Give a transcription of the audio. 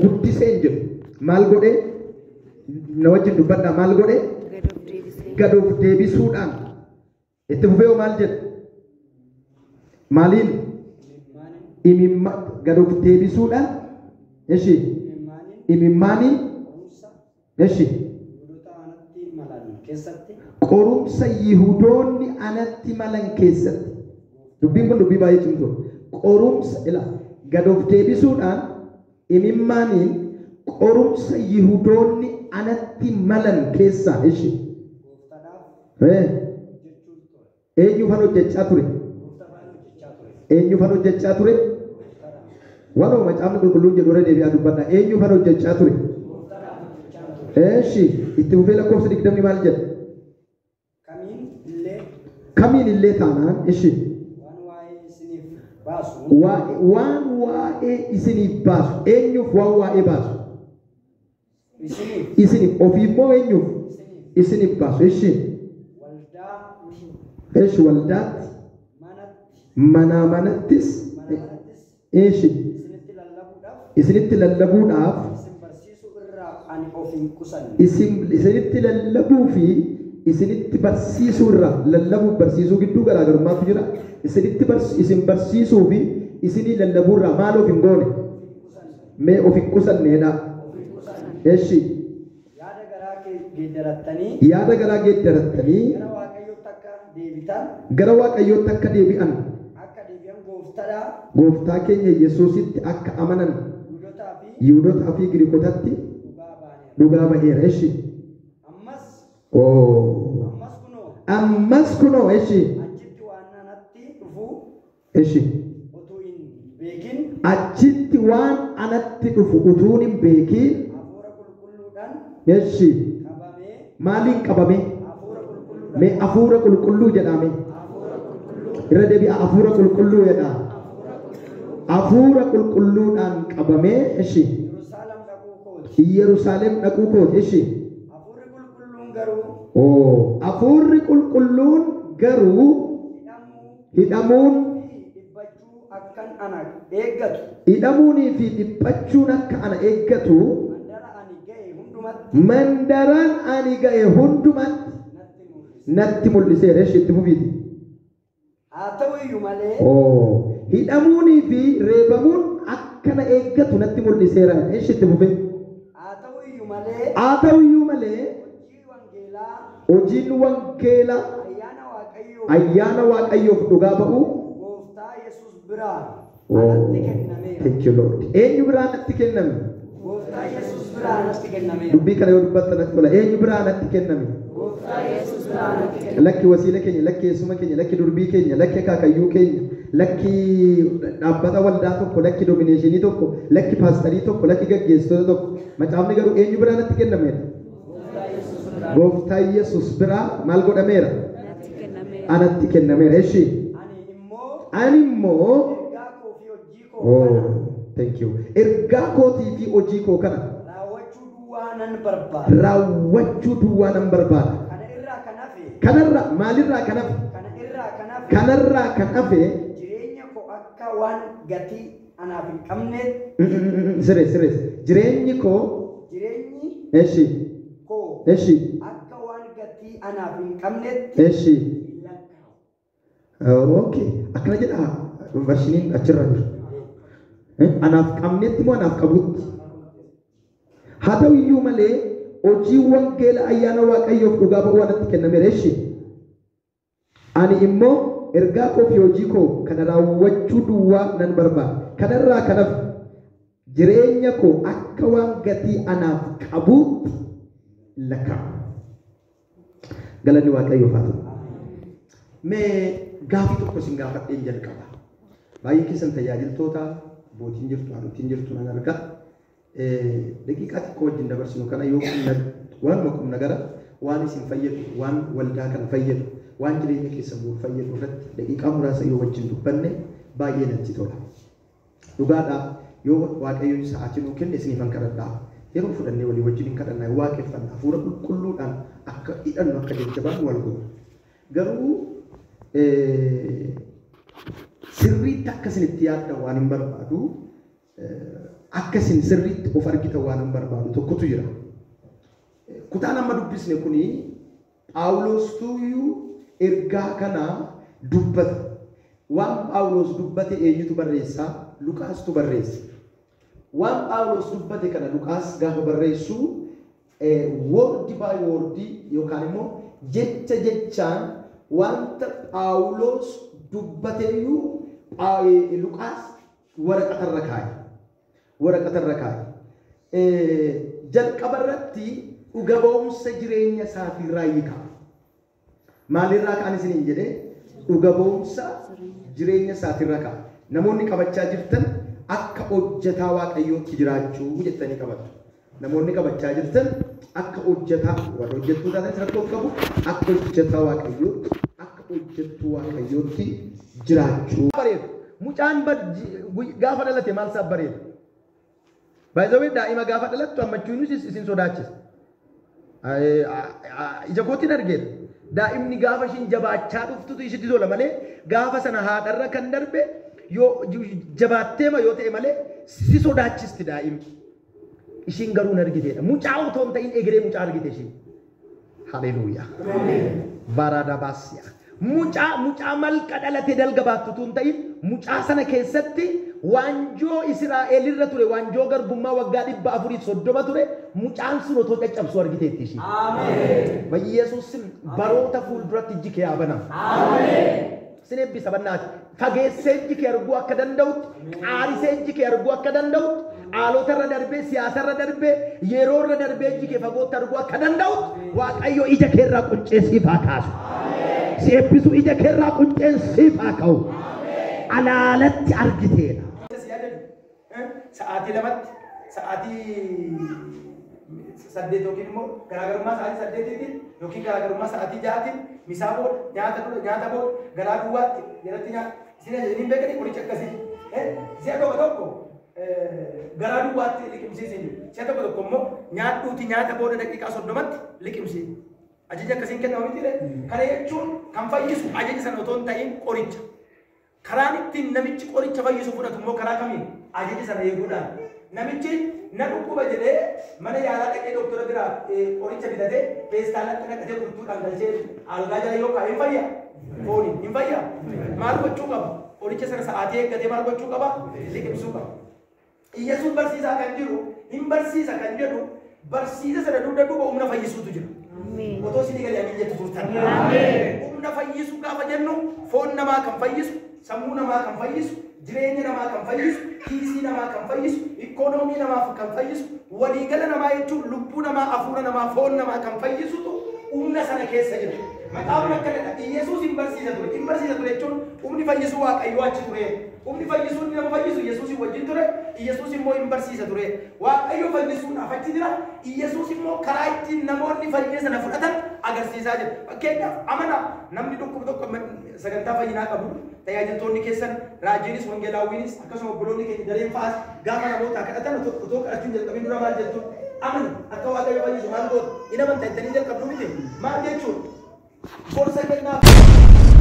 guddisee hin jedhu. Maal godhee? Na wajjin dubbadhaa, maal godhee? Gad of deebisuudhaan. Itti fufee hoo maal jedha? Maaliin? Imimma gad of deebisuudhaan. Eshi. Imimmaaniin. Eshi. Qorumsa Yihudoonni anatti malan keessatti. Dubbiin kun dubbii baay'ee cimtuu. Qorumsa ila gad of deebisuudhaan imimmaaniin qorumsa Yihudoonni anatti malan keessaa. Eshi. Eenyuufan hojjechaa ture? Eenyuufan hojjechaa ture? Waanuma macaafni qulqulluun jedhu irra deebi'aa dubbadha. Eenyuufan hojjechaa ture? Eshi, itti fufee lakkoofsa 20 maal jedha? Kamiin illee taanaan, eshi. Waan waa'ee isiniif baasu. Eenyuuf waan waa'ee baasu? Isiniif. Ofiif moo eenyuuf? Isiniif baasu. Eshi. Eshi waldaatti. Manaa manattis. Eshi. Isinitti lallabuudhaaf. Isinitti lallabuu fi isinitti barsiisuu irraa, lallabuuf barsiisuu gidduu garaagarummaatu jira. Isinitti isin barsiisuu fi isinii lallabuu irraa maal of hin goone? Mee of hin qusanneedha. Eshi. Yaada garaa geeddarattanii gara Waaqayyootti akka deebi'an, Gooftaa keenya Yesuusitti akka amanan Yihuudootaa fi Giriikotatti dhugaa ba'eera. Eshi. Ammas kunoo, eshi. Eshi. Achitti waan anatti dhufu utuun hin beekiin. Eshi. Maaliin qabame? Mee hafuura qulqulluu jedhame. Irra deebi'a, hafuura qulqulluu jedha. Hafuura qulqulluudhaan qabamee, eshi. Yerusaalem dhaquu kooti, eshi. Hafuurri qulqulluun garuu hidhamuun hidhamuunii fi dhiphachuun akka ana eeggatu mandaraan ani ga'e hundumatti natti mul'iseera. Eshi, itti fufiiti. Haa ta'u iyyuu malee. Hidhamuunii fi reebamuun akka na eeggatu natti mul'iseera. Eshi, itti fufe. Haa ta'u iyyuu malee. Haa ta'u iyyuu malee. Hojiin wangeelaa ayyaana Waaqayyoof dhugaa ba'uu Gooftaa Yesuus biraa anatti kennameera. Thank you, Lord. Eenyu biraa natti kenname? Gooftaa Yesuus biraa anatti kennameera. Dubbii kana yoo dubbattan natti tola. Eenyu biraa natti kenname? Gooftaa Yesuus biraa anatti kenname. Lakki wasiila keenya, lakki eessuma keenya, lakki durbii keenya, lakki akaakayyuu keenya, lakki dhaabbata waldaa tokko, lakki denominationii tokko, lakki paastarii tokko, lakki gaggeessitoota tokko. Macaafni garuu eenyu biraa natti kennameera? Gooftaa Yesuus biraa maal godhameera? Anatti kennameera. Eshi. Ani immoo thank you. Ergaa kootii fi hojii koo kana raawwachuu duwwaa nan barbaada. Kanarraa maalirraa kan hafe? Kanarraa kan hafe. Jireenya koo akka waan gatii anaaf hin qabneetti. Sirrees sirrees. Jireenyi koo. Jireenyi. Eshi. Koo. Eshi. Akka waan gatii anaaf hin qabneetti. Eshi. Okay. Akkana jedha versioniin achirra jiru. Anaaf qabnetti moo anaaf qabutti? Haa ta'u iyyuu malee hojii wangeela ayyaana Waaqayyoof dhugaa ba'uu anatti kennameera. Eshi. Ani immoo ergaa koo fi hojii koo kana raawwachuu duwwaa nan barbaada. Kanarraa kan hafe jireenya koo akka waan gatii anaaf qabuutti lakkaa'u. Galanni Waaqayyoof haa ta'u. Mee gaafii tokko isin gaafadheen jalqaba. Baay'een keessan tajaajiltoota, abbootiin jirtu, haadhotiin jirtu nan arga. Daqiiqaa xiqqoo wajjin dabarsinu kana yoo waanuma qubna gara waan isin fayyadu, waan waldaa kana fayyadu, waan jireenya keessan boru fayyadu irratti daqiiqaa muraasa yoo wajjin dubbanne baay'ee natti tola. Dhugaadhaa yoo Waaqayyo sa'aatii nuu kenne isiniifan kadhadhaa. Yeroo fudhannee walii wajjin hin kadhannaa, waaqeffanna, hafuura qulqulluudhaan akka hidhannu, akka jajjabaannu wal goona. Garuu sirriitti akka isinitti yaaddan waan hin barbaadu. Akka isin sirriitti of argitan waan hin barbaadu tokkotu jira. Kutaan amma dubbisne kuni Phaawulostuyyuu ergaa kana dubbata. Waan Phaawulos dubbate eenyutu barreessaa? Luqaastu barreessa. Waan Phaawulos dubbate kana Luqaas gaafa barreessu word by word yookaan immoo jecha jechaan wanta Phaawulos dubbateyyuu Luqaas waraqatarra kaa'e. Waraqatarra kaa'e. Jalqaba irratti dhuga ba'umsa jireenya isaatirraa hiika. Maalirraa ka'an isiniin jedhee dhuga ba'umsa jireenya isaatirra ka'a. Namoonni qabachaa jirtan akka hojjetaa Waaqayyootti jiraachuu jettanii qabattu. Namoonni qabachaa jirtan akka hojjetaa warra hojjettuu taatan rakkoo qabu akka hojjetaa Waaqayyootti akka hojjettuu Waaqayyootti jiraachuu. Bareedu. Mucaan gaafa dhalate maal isaa bareedu? By the way, daa'ima gaafa dhalattu ammachuunis isin sodaachisa. Ija kootiin argeera. Daa'imni gaafa ishiin jabaachaa dhuftutu isitti tola malee gaafa sana haadharra kan darbe yoo jabaatteema yoo ta'e malee si sodaachisti daa'imni. Ishiin garuu hin argiteedha. Mucaa otoo hin ta'in egeree mucaa argite ishiin. Haleluuyaa. Baaraadabaasiyaa. Mucaa malka dhalate dalga baattutu hin ta'in mucaa sana keessatti waanjoo Israa'el irra ture waanjoo garbummaa waggaa 430 ture mucaan sun otoo caccabsu argiteetti ishiin. Ameen. Yesuus baroota fuulduratti ijji kee haa banamu. Ameen. Sin eebbisa bannaati. Fageessee ijji kee arguu akka danda'utti, qaarisee ijji kee arguu akka danda'utti, haalota irra darbee, siyaasa irra darbee, yeroo irra darbee ijji kee fagootti arguu akka danda'utti, Waaqayyo ija kee irraa quncee siif haa kaasu. Si eebbisu ija kee irraa qunceen siif haa ka'u. Alaalatti argiteedha. Sa'aatii 2tti, sa'aatii 8 yookiin immoo garaagarummaa sa'aatii 8tiin yookiin garaagarummaa sa'aatii 6tiin misaa booda, nyaata dura, nyaata booda, garaa duwwaatti jalatti nyaata. Isin ajajanii beekanii qoricha akkasii. Si'a tokko tokko garaa duwwaatti liqimsiisin jiru. Si'a tokko tokko immoo nyaadhuuti nyaata booda daqiiqaa 30tti liqimsi. Ajaja akkasiin kennama miti ree? Kana jechuun kan fayyisu ajaja sana otoo hin ta'in qoricha. Karaan ittiin namichi qoricha fayyisu fudhatu immoo karaa kamiin? Ajaja sana eeguudhaan. Namichi na dhukkuba jedhee mana yaalaa dhaqee doktora biraa qoricha bitatee peestaalatti naqatee qurtuudhaan galchee algaa jala yoo kaa'e hin fayyaa? Fooniin hin fayyaa? Maal gochuu qaba? Qoricha sana sa'aatii eeggatee maal gochuu qaba? Liqimsuu qaba. Iyyasuus barsiisaa kan jiru hin barsiisa kan jedhu barsiisa sana dugda duuba humna fayyisuutu jira. Otoo isinii galee amiin jettu turtan. Humna fayyisuu gaafa jennu foon namaa kan fayyisu, sammuu namaa kan fayyisu, jireenya namaa kan fayyisu, kiisii namaa kan fayyisu, ikoonoomii namaaf kan fayyisu, waliigala namaa jechuun lubbuu namaa, hafuura namaa, foon namaa kan fayyisutu humna sana keessa jira. Macaafni akkana jedha. Iyyasuus hin barsiisa ture. Hin barsiisa ture jechuun humni fayyisuu Waaqayyoo achi ture. Humni fayyisuu inni nama fayyisu Iyyasuusin wajjin ture. Iyyasuus immoo hin barsiisa ture. Waaqayyo fayyisuudhaaf achi jira. Iyyasuus immoo karaa ittiin namoonni fayyina sana fudhatan agarsiisaa jira. Fakkeenyaaf amanaa namni dhukkuba tokko sagantaa fayyinaa qabu tajaajiltoonni keessan raajiinis wangeelaawwiinis akkasuma obboloonni keenya dareen fa'aas gaafa namoota kadhatan otoo kadhachuu hin jalqabin dura maal jettu? Amani akka Waaqayyo fayyisu maal goota? Hin amanta jettanii jalqabdu miti. Maal jechuudha? Gorsa kennaaf.